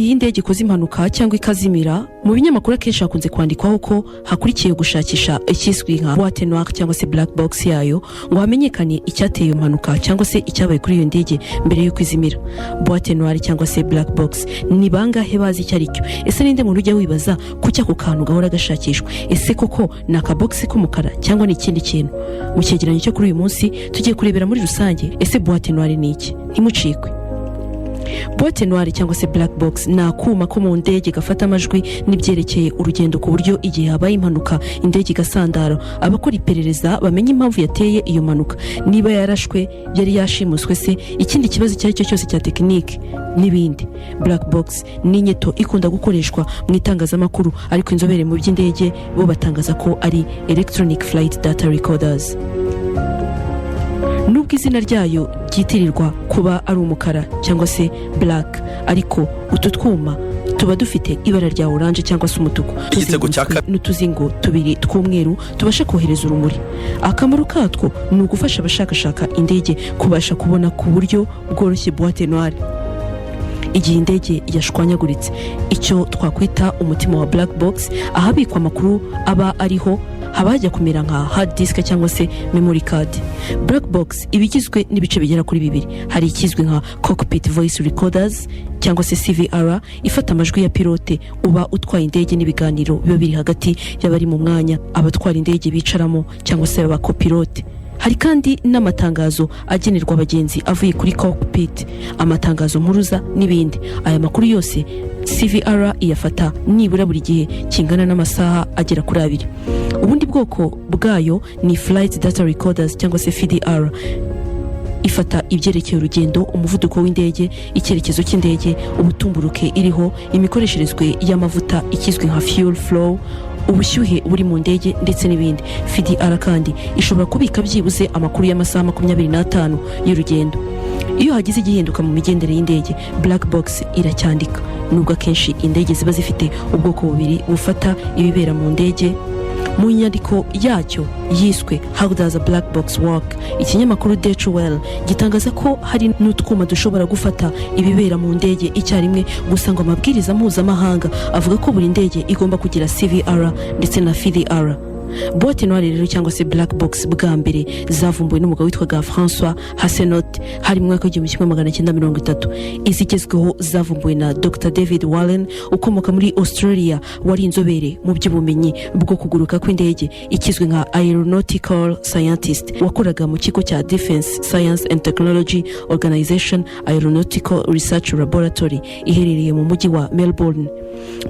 Ubundi iyo indege ikoze impanuka cyangwa ikazimira, mu binyamakuru akenshi hakunze kwandikwaho ko hakurikiye gushakisha ikizwi nka boîte noire cyangwa se black box yayo, ngo hamenyekane icyateye iyo mpanuka cyangwa se icyabaye kuri iyo ndege mbere y'uko izimira. Boîte noire cyangwa se black box, ni bangahe bazi icyo ari cyo? Ese ninde muntu ujya wibaza kuki ako kantu gahora gashakishwa? Ese koko ni akabogisi k'umukara cyangwa ni ikindi kintu? Mu cyegeranyo cyo kuri uyu munsi tugiye kurebera muri rusange, ese boîte noire ni iki? Ntimucikwe. Boîte noire cyangwa se black box ni akuma ko mu ndege gafata amajwi n'ibyerekeye urugendo, ku buryo igihe habaye impanuka, indege igasandara, abakora iperereza bamenya impamvu yateye iyo mpanuka, niba yarashwe, yari yashimuswe se, ikindi kibazo icyo ari cyo cyose cya tekinike n'ibindi. Black box ni inyito ikunda gukoreshwa mu itangazamakuru, ariko inzobere mu by'indege bo batangaza ko ari electronic flight data recorders. Nubwo izina ryayo ryitirirwa kuba ari umukara cyangwa se black, ariko utu twuma tuba dufite ibara rya orange cyangwa se umutuku, Igitego cya tuzengurutswe n'utuzingo tubiri tw'umweru tubasha kohereza urumuri. Akamaro katwo ni ugufasha abashakashaka indege kubasha kubona ku buryo bworoshye boîte noire igihe indege yashwanyaguritse. Icyo twakwita umutima wa black box, ahabikwa amakuru aba ariho, haba hajya kumera nka hard disk cyangwa se memory card. Black box iba igizwe n'ibice bigera kuri bibiri. Hari ikizwi nka cockpit voice recorders cyangwa se CVR, ifata amajwi ya pilote uba utwaye indege n'ibiganiro biba biri hagati y'abari mu mwanya abatwara indege bicaramo cyangwa se abakopilote. Hari kandi n'amatangazo agenerwa abagenzi avuye kuri cockpit, amatangazo mpuruza n'ibindi. Aya makuru yose CVR iyafata nibura buri gihe kingana n'amasaha agera kuri 2. Ubundi bwoko bwayo ni flight data recorders cyangwa se FDR, ifata ibyerekeye urugendo, umuvuduko w'indege, icyerekezo cy'indege, ubutumburuke iriho, imikoresherezwe y'amavuta ikizwi nka fuel flow, ubushyuhe buri mu ndege ndetse n'ibindi. FDR kandi ishobora kubika byibuze amakuru y'amasaha 25 y'urugendo. Iyo hagize igihinduka mu migendere y'indege, black box iracyandika. Nubwo akenshi indege ziba zifite ubwoko bubiri bufata ibibera mu ndege. Mu nyandiko yacyo yiswe "How Does a Black Box Work", ikinyamakuru Deutsche Welle gitangaza ko hari n'utwuma dushobora gufata ibibera mu ndege icyarimwe. Gusa ngo amabwiriza mpuzamahanga avuga ko buri ndege igomba kugira CVR ndetse na FDR. Boîte noire rero cyangwa se black box, bwa mbere zavumbuwe n'umugabo witwaga François Hussenot, hari mu mwaka w'1930. Izigezweho zavumbuwe na Dr David Warren ukomoka muri Australia, wari inzobere mu by'ubumenyi bwo kuguruka kw'indege, ikizwi nka aeronautical scientist, wakoraga mu kigo cya Defense Science and Technology Organization Aeronautical Research Laboratory iherereye mu mujyi wa Melbourne.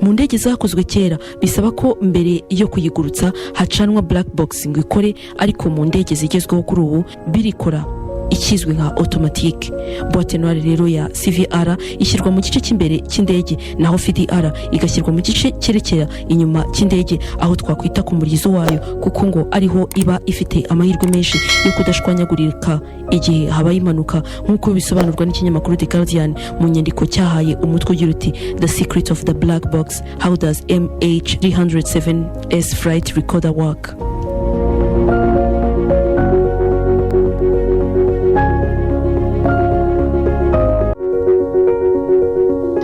Mu ndege zakozwe kera bisaba ko mbere yo kuyigurutsa hacanwa black box ngo ikore, ariko mu ndege zigezweho kuri ubu birikora, ikizwi nka automatique. Boîte noire rero ya CVR ishyirwa mu gice cy'imbere cy'indege, naho FDR igashyirwa mu gice cyerekera inyuma cy'indege, aho twakwita ku murizo wayo, kuko ngo ariho iba ifite amahirwe menshi yo kudashwanyagurika igihe habaye impanuka, nk'uko bisobanurwa n'ikinyamakuru The Guardian mu nyandiko cyahaye umutwe ugira uti "The Secret of the Black Box: How Does MH370's Flight Recorder Work?"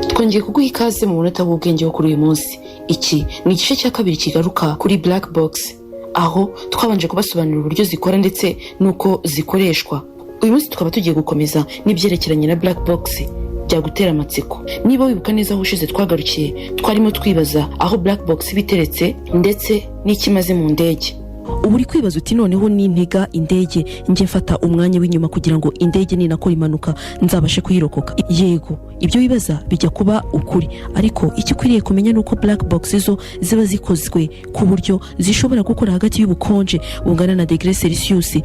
Twongeye kuguha ikaze mu munota w'ubwenge wo kuri uyu munsi. Iki ni igice cya kabiri kigaruka kuri black box, aho twabanje kubasobanurira uburyo zikora ndetse n'uko zikoreshwa. Uyu munsi tukaba tugiye gukomeza n'ibyerekeranye na black box byagutera amatsiko. Niba wibuka neza, aho ushize twagarukiye twarimo twibaza aho black box iba iteretse ndetse n'icyo imaze mu ndege. Ubu uri kwibaza uti: "Noneho nintega indege njye mfata umwanya w'inyuma kugira ngo indege ninakora impanuka nzabashe kuyirokoka?" Yego, ibyo wibaza bijya kuba ukuri, ariko icyo ukwiriye kumenya ni uko black box zo ziba zikozwe ku buryo zishobora gukora hagati y'ubukonje bungana na degré Celsius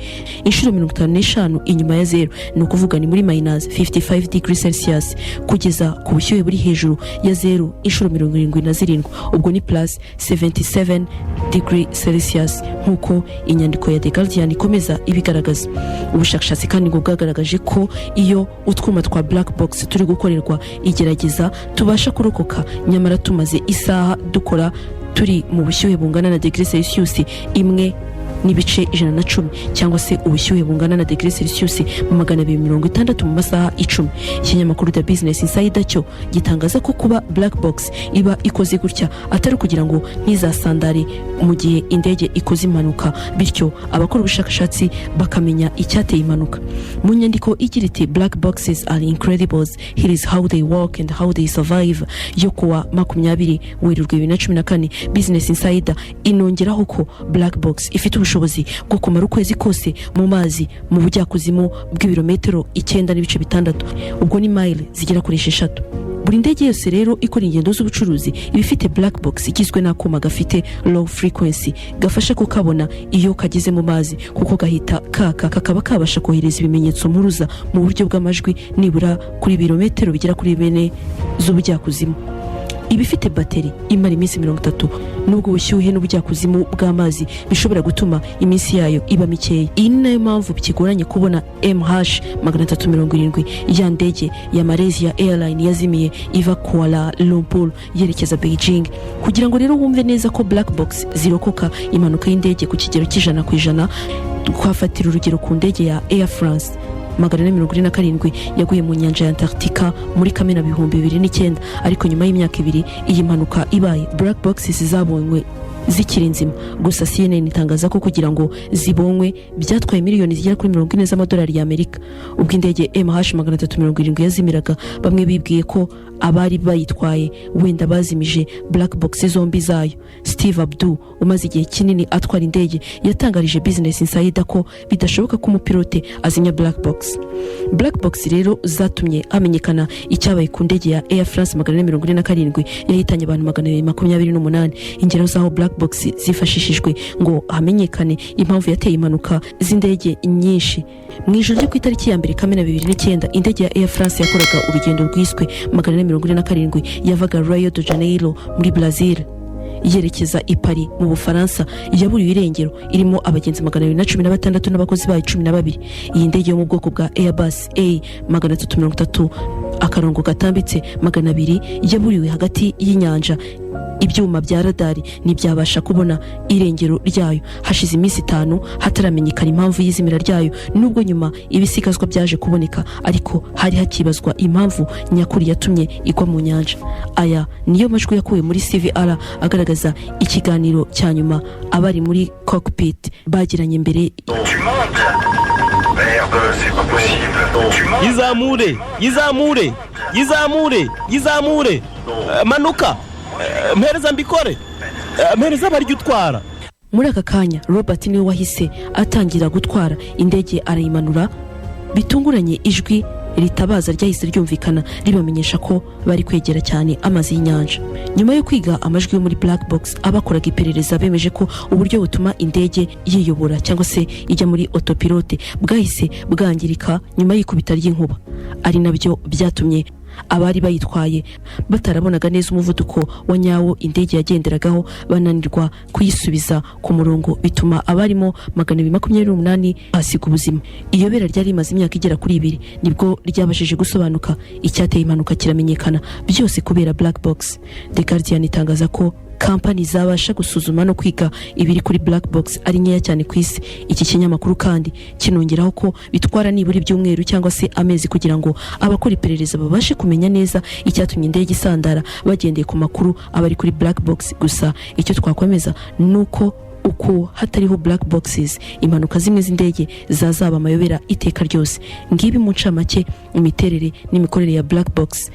inshuro 55 inyuma ya zero, ni ukuvuga ni muri minus 55 degree Celsius, kugeza ku bushyuhe buri hejuru ya zero inshuro 77, ubwo ni plus 77 degree Celsius, nk'uko inyandiko ya The Guardian ikomeza ibigaragaza. Ubushakashatsi kandi ngo bwagaragaje ko iyo utwuma twa black box turi gukorerwa igerageza tubasha kurokoka, nyamara tumaze isaha dukora turi mu bushyuhe bungana na degré Celsius 1. n'ibice 110, cyangwa se ubushyuhe bungana na degree Celsius 260 mu masaha 10. Ikinyamakuru The Business Insider cyo gitangaza ko kuba black box iba ikoze gutya atari ukugira ngo ntizasandare mu gihe indege ikoze impanuka, bityo abakora ubushakashatsi bakamenya icyateye impanuka. Mu nyandiko igira iti "Black boxes are incredibles, here is how they work and how they survive" yo kuwa 20 Werurwe 2014, Business Insider inongeraho ko black box ifite ubushobozi bwo kumara ukwezi kose mu mazi, mu bujyakuzimu bw'ibirometero 9.6, ubwo ni mayile zigera kuri 6. Buri ndege yose rero ikora ingendo z'ubucuruzi iba ifite black box igizwe n'akuma gafite low frequency gafasha kukabona iyo kageze mu mazi, kuko gahita kaka, kakaba kabasha kohereza ibimenyetso mpuruza mu buryo bw'amajwi nibura kuri birometero bigera kuri 4 z'ubujyakuzimu. Iba ifite bateri imara iminsi 30, nubwo ubushyuhe n'ubujyakuzimu bw'amazi bishobora gutuma iminsi yayo iba mikeya. Iyi ni nayo mpamvu bikigoranye kubona MH 370, ya ndege ya Malaysia Airline yazimiye iva Kuala Lumpur yerekeza Beijing. Kugira ngo rero wumve neza ko black box zirokoka impanuka y'indege ku kigero cy'100%, twafatira urugero ku ndege ya Air France 447 yaguye mu nyanja ya Antarctica muri Kamena 2009. Ariko nyuma y'imyaka 2 iyi mpanuka ibaye, black boxes zabonywe zikiri nzima. Gusa CNN itangaza ko kugira ngo zibonywe byatwaye miliyoni zigera kuri 40 z'amadolari y'Amerika. Ubwo indege MH 370 yazimiraga, bamwe bibwiye ko abari bayitwaye wenda bazimije black box zombi zayo. Steve Abdu, umaze igihe kinini atwara indege, yatangarije Business Insider ko bidashoboka ko umupilote azimya black box. Black box rero zatumye hamenyekana icyabaye ku ndege ya Air France 447 yahitanye abantu 228. Ingero z'aho black box zifashishijwe ngo hamenyekane impamvu yateye impanuka z'indege nyinshi: mu ijoro ryo ku itariki ya 1 Kamena 2009, indege ya Air France yakoraga urugendo rwiswe 447 yavaga Rio de Janeiro muri Brazil yerekeza i Paris mu Bufaransa yaburiwe irengero, irimo abagenzi 216 n'abakozi bayo 12. Iyi ndege yo mu bwoko bwa Airbus A 330-200 yaburiwe hagati y'inyanja. Ibyuma bya radari ntibyabasha kubona irengero ryayo. Hashize iminsi 5 hataramenyekana impamvu y'izimira ryayo. Nubwo nyuma ibisigazwa byaje kuboneka, ariko hari hakibazwa impamvu nyakuri yatumye igwa mu nyanja. Aya niyo majwi yakuwe muri CVR agaragaza ikiganiro cya nyuma abari muri cockpit bagiranye mbere. Tu montes. Merde, c'est pas possible. Tu montes. Yizamure, yizamure, yizamure, yizamure. Manuka. Mpereza mbikore. Mpereza barya utwara. Muri aka kanya Robert niwe wahise atangira gutwara indege, arayimanura bitunguranye. Ijwi ritabaza ryahise ryumvikana ribamenyesha ko bari kwegera cyane amazi y'inyanja. Nyuma yo kwiga amajwi yo muri black box, abakoraga iperereza bemeje ko uburyo butuma indege yiyobora cyangwa se ijya muri autopilot bwahise bwangirika nyuma y'ikubita ry'inkuba, ari nabyo byatumye abari bayitwaye batarabonaga neza umuvuduko wa nyawo indege yagenderagaho, bananirwa kuyisubiza ku murongo, bituma abarimo 228 bahasiga ubuzima. Iyobera ryari rimaze imyaka igera kuri 2 nibwo ryabashije gusobanuka, icyateye impanuka kiramenyekana, byose kubera black box. The Guardian itangaza ko kampani zabasha gusuzuma no kwiga ibiri kuri black box ari nkeya cyane ku isi. Iki kinyamakuru kandi kinongeraho ko bitwara nibura ibyumweru cyangwa se amezi kugira ngo abakora iperereza babashe kumenya neza icyatumye indege isandara, bagendeye ku makuru aba ari kuri black box. Gusa icyo twakwemeza ni uko uko hatariho black boxes, impanuka zimwe z'indege zazaba amayobera iteka ryose. Ngibi mu ncamake imiterere n'imikorere ya black box.